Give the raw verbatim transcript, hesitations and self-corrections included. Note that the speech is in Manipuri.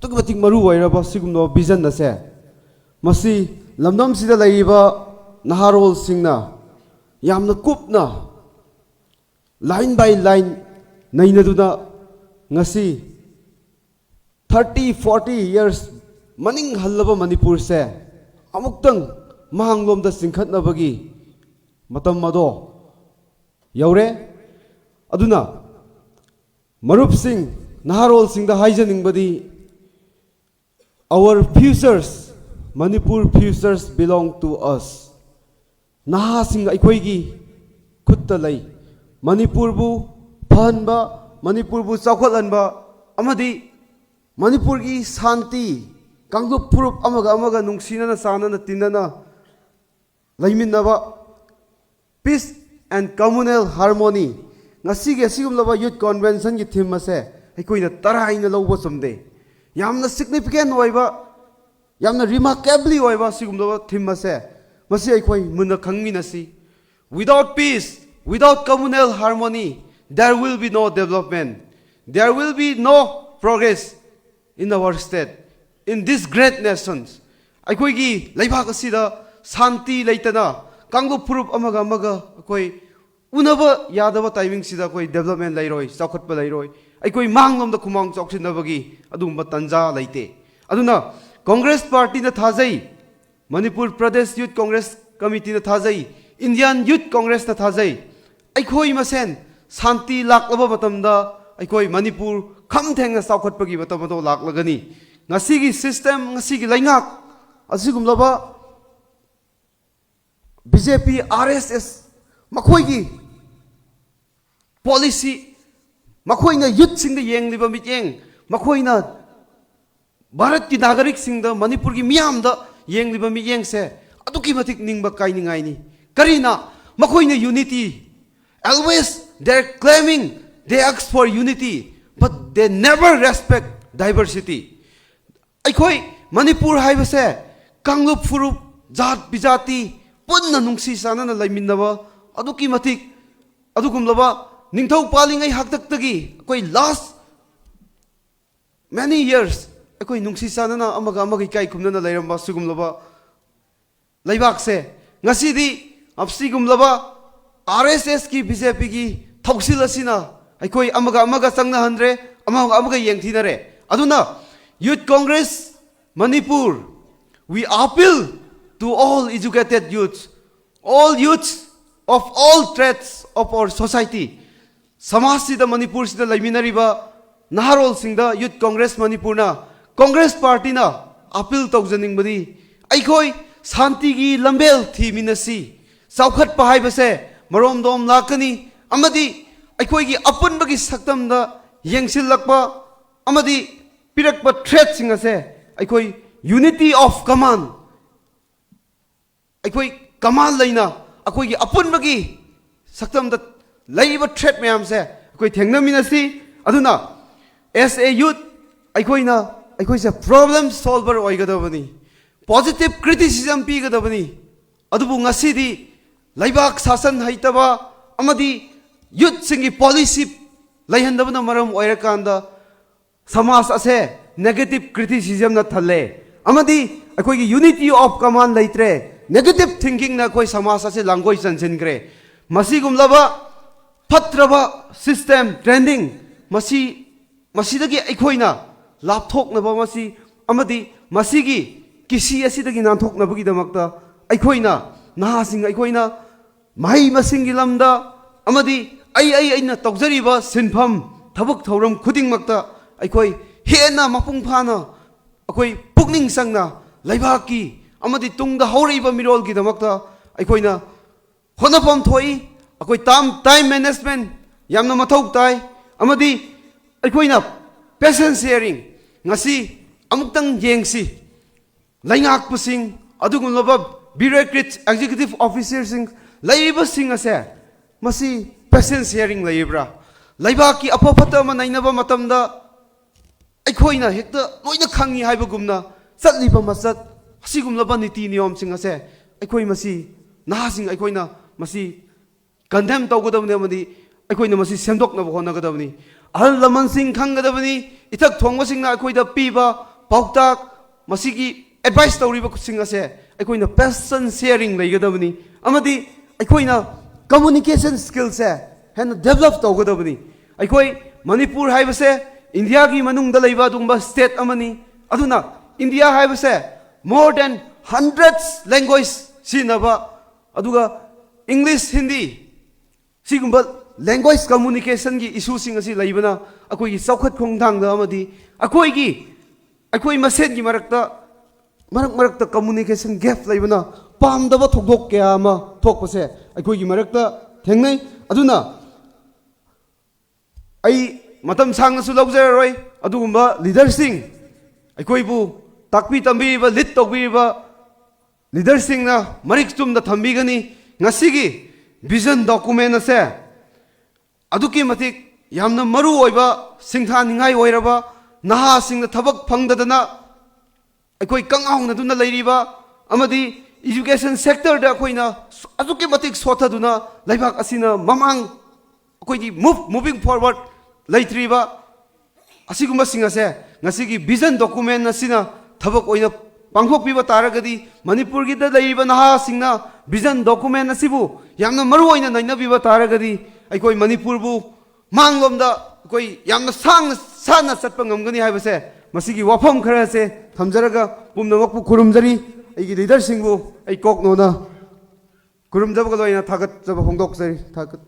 ꯑꯗꯨꯛꯀꯤ ꯃꯇꯤꯛ ꯃꯔꯨ ꯑꯣꯏꯔꯕ ꯁꯤꯒꯨꯝꯂꯕ ꯚꯤꯖꯟ ꯑꯁꯦ ꯃꯁꯤ ꯂꯝꯗꯝꯁꯤꯗ ꯂꯩꯔꯤꯕ ꯅꯍꯥꯔꯣꯜꯁꯤꯡꯅ ꯌꯥꯝꯅ ꯀꯨꯞꯅ, line by line ꯅꯩꯅꯗꯨꯅ ꯉꯁꯤ thirty forty years ꯃꯅꯤꯡ ꯍꯜꯂꯕ ꯃꯅꯤꯄꯨꯔꯁꯦ ꯑꯃꯨꯛꯇꯪ ꯃꯥꯡꯂꯣꯝꯗ ꯆꯤꯡꯈꯠꯅꯕꯒꯤ ꯃꯇꯝ ꯑꯗꯣ ꯌꯧꯔꯦ꯫ ꯑꯗꯨꯅ ꯃꯔꯨꯞꯁꯤꯡ, ꯅꯍꯥꯔꯣꯜꯁꯤꯡꯗ ꯍꯥꯏꯖꯅꯤꯡꯕꯗꯤ, our futures, Manipur futures belong to us. ꯅꯍꯥꯁꯤꯡ ꯑꯩꯈꯣꯏꯒꯤ ꯈꯨꯠꯇ ꯂꯩ꯫ ꯃꯅꯤꯄꯨꯔꯕꯨ ꯐꯍꯟꯕ, ꯃꯅꯤꯄꯨꯔꯕꯨ ꯆꯥꯎꯈꯠꯍꯟꯕ ꯑꯃꯗꯤ ꯃꯅꯤꯄꯨꯔꯒꯤ ꯁꯥꯟꯇꯤ, ꯀꯥꯡꯂꯨꯞ ꯐꯨꯔꯨꯞ ꯑꯃꯒ ꯑꯃꯒ ꯅꯨꯡꯁꯤꯅꯅ ꯆꯥꯟꯅꯅ ꯇꯤꯟꯅꯅ ꯂꯩꯃꯤꯟꯅꯕ, peace and communal harmony꯫ ꯉꯁꯤꯒꯤ ꯑꯁꯤꯒꯨꯝꯂꯕ youth conventionꯒꯤ theme ꯑꯁꯦ ꯑꯩꯈꯣꯏꯅ ꯇꯔꯥꯏꯅ ꯂꯧꯕ ꯆꯨꯝꯗꯦ꯫ ꯌꯥꯝꯅ significant ꯑꯣꯏꯕ, ꯌꯥꯝꯅ remarkably ꯑꯣꯏꯕ ꯑꯁꯤꯒꯨꯝꯂꯕ theme ꯑꯁꯦ ꯃꯁꯤ ꯑꯩꯈꯣꯏ ꯃꯨꯟꯅ ꯈꯪꯃꯤꯟꯅꯁꯤ꯫ Without peace, without communal harmony, there will be no development. There will be no progress in our state, in this great nations꯫ ꯑꯩꯈꯣꯏꯒꯤ ꯂꯩꯕꯥꯛ ꯑꯁꯤꯗ ꯁꯥꯟꯇꯤ ꯂꯩꯇꯅ ꯀꯥꯡꯂꯨꯞ ꯐꯨꯔꯨꯞ ꯑꯃꯒ ꯑꯃꯒ ꯑꯩꯈꯣꯏ ꯎꯅꯕ ꯌꯥꯗꯕ timingꯁꯤꯗ ꯑꯩꯈꯣꯏ development ꯂꯩꯔꯣꯏ, ꯆꯥꯎꯈꯠꯄ ꯂꯩꯔꯣꯏ꯫ ꯑꯩꯈꯣꯏ ꯃꯥꯡꯂꯣꯝꯗ ꯈꯨꯃꯥꯡ ꯆꯥꯎꯁꯤꯟꯅꯕꯒꯤ ꯑꯗꯨꯒꯨꯝꯕ ꯇꯥꯟꯖꯥ ꯂꯩꯇꯦ꯫ ꯑꯗꯨꯅ Congress partyꯅ ꯊꯥꯖꯩ, ꯃꯅꯤꯄꯨꯔ ꯄ꯭ꯔꯗꯦꯁ Youth Congress Committeeꯅ ꯊꯥꯖꯩ, Indian Youth Congressꯅ ꯊꯥꯖꯩ, ꯑꯩꯈꯣꯏ ꯃꯁꯦꯟ ꯁꯥꯟꯇꯤ ꯂꯥꯛꯂꯕ ꯃꯇꯝꯗ ꯑꯩꯈꯣꯏ ꯃꯅꯤꯄꯨꯔ ꯈꯝ ꯊꯦꯡꯅ ꯆꯥꯎꯈꯠꯄꯒꯤ ꯃꯇꯝ ꯑꯗꯣ ꯂꯥꯛꯂꯒꯅꯤ꯫ ꯉꯁꯤꯒꯤ system, ꯉꯁꯤꯒꯤ ꯂꯩꯉꯥꯛ ꯑꯁꯤꯒꯨꯝꯂꯕ BJP, RSS, ꯃꯈꯣꯏꯒꯤ policy, ꯃꯈꯣꯏꯅ youthꯁꯤꯡꯗ ꯌꯦꯡꯂꯤꯕ ꯃꯤꯠꯌꯦꯡ, ꯃꯈꯣꯏꯅ ꯚꯥꯔꯠꯀꯤ ꯅꯥꯒꯔꯤꯛꯁꯤꯡꯗ, ꯃꯅꯤꯄꯨꯔꯒꯤ ꯃꯤꯌꯥꯝꯗ ꯌꯦꯡꯂꯤꯕ ꯃꯤꯠꯌꯦꯡꯁꯦ ꯑꯗꯨꯛꯀꯤ ꯃꯇꯤꯛ ꯅꯤꯡꯕ ꯀꯥꯏꯅꯤꯡꯉꯥꯏꯅꯤ꯫ ꯀꯔꯤꯅ? ꯃꯈꯣꯏꯅ unity, always they're claiming, they ask for unity, but they never respect diversity꯫ ꯑꯩꯈꯣꯏ ꯃꯅꯤꯄꯨꯔ ꯍꯥꯏꯕꯁꯦ ꯀꯥꯡꯂꯨꯞ ꯐꯨꯔꯨꯞ, ꯖꯥꯠ ꯕꯤꯖꯥꯇꯤ ꯄꯨꯟꯅ ꯅꯨꯡꯁꯤ ꯆꯥꯟꯅꯅ ꯂꯩꯃꯤꯟꯅꯕ, ꯑꯗꯨꯛꯀꯤ ꯃꯇꯤꯛ ꯑꯗꯨꯒꯨꯝꯂꯕ ꯅꯤꯡꯊꯧ ꯄꯥꯜꯂꯤꯉꯩ ꯍꯥꯛꯇꯛꯇꯒꯤ ꯑꯩꯈꯣꯏ last many years ꯑꯩꯈꯣꯏ ꯅꯨꯡꯁꯤ ꯆꯥꯟꯅꯅ ꯑꯃꯒ ꯑꯃꯒ ꯏꯀꯥꯏ ꯈꯨꯝꯅꯅ ꯂꯩꯔꯝꯕ ꯁꯤꯒꯨꯝꯂꯕ ꯂꯩꯕꯥꯛꯁꯦ ꯉꯁꯤꯗꯤ ꯑꯁꯤꯒꯨꯝꯂꯕ ꯑꯥꯔ ꯑꯦꯁ ꯑꯦꯁꯀꯤ, ꯕꯤ ꯖꯦ ꯄꯤꯒꯤ ꯊꯧꯁꯤꯜ ꯑꯁꯤꯅ ꯑꯩꯈꯣꯏ ꯑꯃꯒ ꯑꯃꯒ ꯆꯪꯅꯍꯟꯗ꯭ꯔꯦ, ꯑꯃꯒ ꯑꯃꯒ ꯌꯦꯡꯊꯤꯅꯔꯦ꯫ ꯑꯗꯨꯅ Youth Congress Manipur, we appeal to all educated youths, all youths of all trades of our society, ꯁꯃꯥꯖꯁꯤꯗ, ꯃꯅꯤꯄꯨꯔꯁꯤꯗ ꯂꯩꯃꯤꯟꯅꯔꯤꯕ ꯅꯍꯥꯔꯣꯜꯁꯤꯡꯗ Youth Congress ꯃꯅꯤꯄꯨꯔꯅ, ꯀꯣꯡꯒ꯭ꯔꯦꯁ ꯄꯥꯔꯇꯤꯅ ꯑꯥꯄꯤꯜ ꯇꯧꯖꯅꯤꯡꯕꯗꯤ, ꯑꯩꯈꯣꯏ ꯁꯥꯟꯇꯤꯒꯤ ꯂꯝꯕꯦꯜ ꯊꯤꯃꯤꯟꯅꯁꯤ꯫ ꯆꯥꯎꯈꯠꯄ ꯍꯥꯏꯕꯁꯦ ꯃꯔꯣꯝꯗꯣꯝ ꯂꯥꯛꯀꯅꯤ, ꯑꯃꯗꯤ ꯑꯩꯈꯣꯏꯒꯤ ꯑꯄꯨꯟꯕꯒꯤ ꯁꯛꯇꯝꯗ ꯌꯦꯡꯁꯤꯜꯂꯛꯄ ꯑꯃꯗꯤ ꯄꯤꯔꯛꯄ ꯊ꯭ꯔꯦꯠꯁꯤꯡ ꯑꯁꯦ ꯑꯩꯈꯣꯏ unity of command, ꯑꯩꯈꯣꯏ ꯀꯃꯥꯟ ꯂꯩꯅ ꯑꯩꯈꯣꯏꯒꯤ ꯑꯄꯨꯟꯕꯒꯤ ꯁꯛꯇꯝꯗ ꯂꯩꯔꯤꯕ ꯊ꯭ꯔꯦꯠ ꯃꯌꯥꯝꯁꯦ ꯑꯩꯈꯣꯏ ꯊꯦꯡꯅꯃꯤꯟꯅꯁꯤ꯫ ꯑꯗꯨꯅ as a youth ꯑꯩꯈꯣꯏꯅ, ꯑꯩꯈꯣꯏꯁꯦ problem solver ꯑꯣꯏꯒꯗꯕꯅꯤ, positive criticism ꯄꯤꯒꯗꯕꯅꯤ꯫ ꯑꯗꯨꯕꯨ ꯉꯁꯤꯗꯤ ꯂꯩꯕꯥꯛ ꯁꯥꯁꯟ ꯍꯩꯇꯕ ꯑꯃꯗꯤ ꯌꯨꯠꯁꯤꯡꯒꯤ ꯄꯣꯂꯤꯁꯤ ꯂꯩꯍꯟꯗꯕꯅ ꯃꯔꯝ ꯑꯣꯏꯔꯀꯥꯟꯗ ꯁꯃꯥꯖ ꯑꯁꯦ negative criticismꯅ ꯊꯜꯂꯦ, ꯑꯃꯗꯤ ꯑꯩꯈꯣꯏꯒꯤ unity of command ꯂꯩꯇ꯭ꯔꯦ, negative thinkingꯅ ꯑꯩꯈꯣꯏ ꯁꯃꯥꯖ ꯑꯁꯦ ꯂꯥꯡꯒꯣꯏ ꯆꯟꯁꯤꯟꯈ꯭ꯔꯦ꯫ ꯃꯁꯤꯒꯨꯝꯂꯕ ꯐꯠꯇ꯭ꯔꯕ system trending, ꯃꯁꯤ, ꯃꯁꯤꯗꯒꯤ ꯑꯩꯈꯣꯏꯅ ꯂꯥꯞꯊꯣꯛꯅꯕ ꯃꯁꯤ ꯑꯃꯗꯤ ꯃꯁꯤꯒꯤ ꯀꯤꯁꯤ ꯑꯁꯤꯗꯒꯤ ꯅꯥꯟꯊꯣꯛꯅꯕꯒꯤꯗꯃꯛꯇ ꯑꯩꯈꯣꯏꯅ, ꯅꯍꯥꯁꯤꯡ ꯑꯩꯈꯣꯏꯅ ꯃꯍꯩ ꯃꯁꯤꯡꯒꯤ ꯂꯝꯗ ꯑꯃꯗꯤ ꯑꯩ, ꯑꯩ, ꯑꯩꯅ ꯇꯧꯖꯔꯤꯕ ꯁꯤꯟꯐꯝ, ꯊꯕꯛ ꯊꯧꯔꯝ ꯈꯨꯗꯤꯡꯃꯛꯇ ꯑꯩꯈꯣꯏ ꯍꯦꯟꯅ ꯃꯄꯨꯡ ꯐꯥꯅ, ꯑꯩꯈꯣꯏ ꯄꯨꯛꯅꯤꯡ ꯆꯪꯅ ꯂꯩꯕꯥꯛꯀꯤ ꯑꯃꯗꯤ ꯇꯨꯡꯗ ꯍꯧꯔꯛꯏꯕ ꯃꯤꯔꯣꯜꯒꯤꯗꯃꯛꯇ ꯑꯩꯈꯣꯏꯅ ꯍꯣꯠꯅꯐꯝ ꯊꯣꯛꯏ꯫ ꯑꯩꯈꯣꯏ time, time management ꯌꯥꯝꯅ ꯃꯊꯧ ꯇꯥꯏ, ꯑꯃꯗꯤ ꯑꯩꯈꯣꯏꯅ patient sharing ꯉꯁꯤ ꯑꯃꯨꯛꯇꯪ ꯌꯦꯡꯁꯤ꯫ ꯂꯩꯉꯥꯛꯄꯁꯤꯡ, ꯑꯗꯨꯒꯨꯝꯂꯕ bureaucrats, executive officerꯁꯤꯡ ꯂꯩꯔꯤꯕꯁꯤꯡ ꯑꯁꯦ, ꯃꯁꯤ patient sharing ꯂꯩꯔꯤꯕ꯭ꯔꯥ? ꯂꯩꯕꯥꯛꯀꯤ ꯑꯐ ꯐꯠꯇ ꯑꯃ ꯅꯩꯅꯕ ꯃꯇꯝꯗ ꯑꯩꯈꯣꯏꯅ ꯍꯦꯛꯇ ꯂꯣꯏꯅ ꯈꯪꯉꯤ ꯍꯥꯏꯕꯒꯨꯝꯅ ꯆꯠꯂꯤꯕ ꯃꯆꯠ, ꯑꯁꯤꯒꯨꯝꯂꯕ ꯅꯤꯇꯤ ꯅꯤꯌꯣꯝꯁꯤꯡ ꯑꯁꯦ ꯑꯩꯈꯣꯏ ꯃꯁꯤ, ꯅꯍꯥꯁꯤꯡ ꯑꯩꯈꯣꯏꯅ ꯃꯁꯤ condemn ꯇꯧꯒꯗꯕꯅꯤ ꯑꯃꯗꯤ ꯑꯩꯈꯣꯏꯅ ꯃꯁꯤ ꯁꯦꯝꯗꯣꯛꯅꯕ ꯍꯣꯠꯅꯒꯗꯕꯅꯤ꯫ ꯑꯍꯜ ꯂꯃꯟꯁꯤꯡ ꯈꯪꯒꯗꯕꯅꯤ꯫ ꯏꯊꯛ ꯊꯣꯡꯕꯁꯤꯡꯅ ꯑꯩꯈꯣꯏꯗ ꯄꯤꯕ ꯄꯥꯎꯇꯥꯛ, ꯃꯁꯤꯒꯤ ꯑꯦꯗꯚꯥꯏꯁ ꯇꯧꯔꯤꯕꯁꯤꯡ ꯑꯁꯦ ꯑꯩꯈꯣꯏꯅ ꯄꯦꯁꯟ ꯁꯤꯌꯥꯔꯤꯡ ꯂꯩꯒꯗꯕꯅꯤ꯫ ꯑꯃꯗꯤ ꯑꯩꯈꯣꯏꯅ ꯀꯝꯃꯨꯅꯤꯀꯦꯁꯟ ꯁ꯭ꯀꯤꯜꯁꯦ ꯍꯦꯟꯅ ꯗꯦꯕꯂꯞ ꯇꯧꯒꯗꯕꯅꯤ꯫ ꯑꯩꯈꯣꯏ ꯃꯅꯤꯄꯨꯔ ꯍꯥꯏꯕꯁꯦ ꯏꯟꯗꯤꯌꯥꯒꯤ ꯃꯅꯨꯡꯗ ꯂꯩꯕ ꯑꯗꯨꯒꯨꯝꯕ ꯁ꯭ꯇꯦꯠ ꯑꯃꯅꯤ꯫ ꯑꯗꯨꯅ ꯏꯟꯗꯤꯌꯥ ꯍꯥꯏꯕꯁꯦ more than hundred language ꯁꯤꯖꯤꯟꯅꯕ, ꯑꯗꯨꯒ ꯏꯪꯂꯤꯁ, ꯍꯤꯟꯗꯤ, ꯁꯤꯒꯨꯝꯕ ꯂꯦꯡꯒ꯭ꯋꯦꯖ ꯀꯝꯃꯨꯅꯤꯀꯦꯁꯟꯒꯤ ꯏꯁꯨꯁꯤꯡ ꯑꯁꯤ ꯂꯩꯕꯅ ꯑꯩꯈꯣꯏꯒꯤ ꯆꯥꯎꯈꯠ ꯈꯣꯡꯊꯥꯡꯗ ꯑꯃꯗꯤ ꯑꯩꯈꯣꯏꯒꯤ, ꯑꯩꯈꯣꯏ ꯃꯁꯦꯟꯒꯤ ꯃꯔꯛꯇ, ꯃꯔꯛ ꯃꯔꯛꯇ ꯀꯝꯃꯨꯅꯤꯀꯦꯁꯟ ꯒꯦꯞ ꯂꯩꯕꯅ ꯄꯥꯝꯗꯕ ꯊꯧꯗꯣꯛ ꯀꯌꯥ ꯑꯃ ꯊꯣꯛꯄꯁꯦ ꯑꯩꯈꯣꯏꯒꯤ ꯃꯔꯛꯇ ꯊꯦꯡꯅꯩ꯫ ꯑꯗꯨꯅ ꯑꯩ ꯃꯇꯝ ꯁꯥꯡꯅꯁꯨ ꯂꯧꯖꯔꯔꯣꯏ꯫ ꯑꯗꯨꯒꯨꯝꯕ ꯂꯤꯗꯔꯁꯤꯡ, ꯑꯩꯈꯣꯏꯕꯨ ꯇꯥꯛꯄꯤ ꯇꯝꯕꯤꯔꯤꯕ, ꯂꯤꯗ ꯇꯧꯕꯤꯔꯤꯕ ꯂꯤꯗꯔꯁꯤꯡꯅ ꯃꯔꯤꯛ ꯆꯨꯝꯅ ꯊꯝꯕꯤꯒꯅꯤ꯫ ꯉꯁꯤꯒꯤ ꯚꯤꯖꯟ ꯗꯣꯀꯨꯃꯦꯟ ꯑꯁꯦ ꯑꯗꯨꯛꯀꯤ ꯃꯇꯤꯛ ꯌꯥꯝꯅ ꯃꯔꯨ ꯑꯣꯏꯕ, ꯁꯤꯡꯊꯥꯅꯤꯡꯉꯥꯏ ꯑꯣꯏꯔꯕ, ꯅꯍꯥꯁꯤꯡꯅ ꯊꯕꯛ ꯐꯪꯗꯗꯅ ꯑꯩꯈꯣꯏ ꯀꯪꯉꯥꯎꯅꯗꯨꯅ ꯂꯩꯔꯤꯕ ꯑꯃꯗꯤ ꯏꯖꯨꯀꯦꯁꯟ ꯁꯦꯛꯇꯔꯗ ꯑꯩꯈꯣꯏꯅ ꯑꯁꯨꯛꯀꯤ ꯃꯇꯤꯛ ꯁꯣꯠꯊꯗꯨꯅ ꯂꯩꯕꯥꯛ ꯑꯁꯤꯅ ꯃꯃꯥꯡ, ꯑꯩꯈꯣꯏꯒꯤ ꯃꯨꯚ, ꯃꯨꯚꯤꯡ ꯐꯣꯔꯋꯥꯔꯗ ꯂꯩꯇ꯭ꯔꯤꯕ ꯑꯁꯤꯒꯨꯝꯕꯁꯤꯡ ꯑꯁꯦ ꯉꯁꯤꯒꯤ ꯚꯤꯖꯟ ꯗꯣꯀꯨꯃꯦꯟ ꯑꯁꯤꯅ ꯊꯕꯛ ꯑꯣꯏꯅ ꯄꯥꯡꯊꯣꯛꯄꯤꯕ ꯇꯥꯔꯒꯗꯤ, ꯃꯅꯤꯄꯨꯔꯒꯤꯗ ꯂꯩꯔꯤꯕ ꯅꯍꯥꯁꯤꯡꯅ ꯚꯤꯖꯟ ꯗꯣꯀꯨꯃꯦꯟ ꯑꯁꯤꯕꯨ ꯌꯥꯝꯅ ꯃꯔꯨ ꯑꯣꯏꯅ ꯅꯩꯅꯕꯤꯕ ꯇꯥꯔꯒꯗꯤ, ꯑꯩꯈꯣꯏ ꯃꯅꯤꯄꯨꯔꯕꯨ ꯃꯥꯡꯂꯣꯝꯗ ꯑꯩꯈꯣꯏ ꯌꯥꯝꯅ ꯁꯥꯡꯅ ꯁꯥꯟꯅ ꯆꯠꯄ ꯉꯝꯒꯅꯤ ꯍꯥꯏꯕꯁꯦ, ꯃꯁꯤꯒꯤ ꯋꯥꯐꯝ ꯈꯔꯁꯦ ꯊꯝꯖꯔꯒ ꯄꯨꯝꯅꯃꯛꯄꯨ ꯈꯨꯔꯨꯝꯖꯔꯤ꯫ ꯑꯩꯒꯤ ꯂꯤꯗꯔꯁꯤꯡꯕꯨ ꯑꯩ ꯀꯣꯛꯅꯣꯅ ꯈꯨꯔꯨꯝꯖꯕꯒ ꯂꯣꯏꯅ ꯊꯥꯒꯠꯆꯕ ꯐꯣꯡꯗꯣꯛꯆꯔꯤ꯫ ꯊꯥꯒꯠ-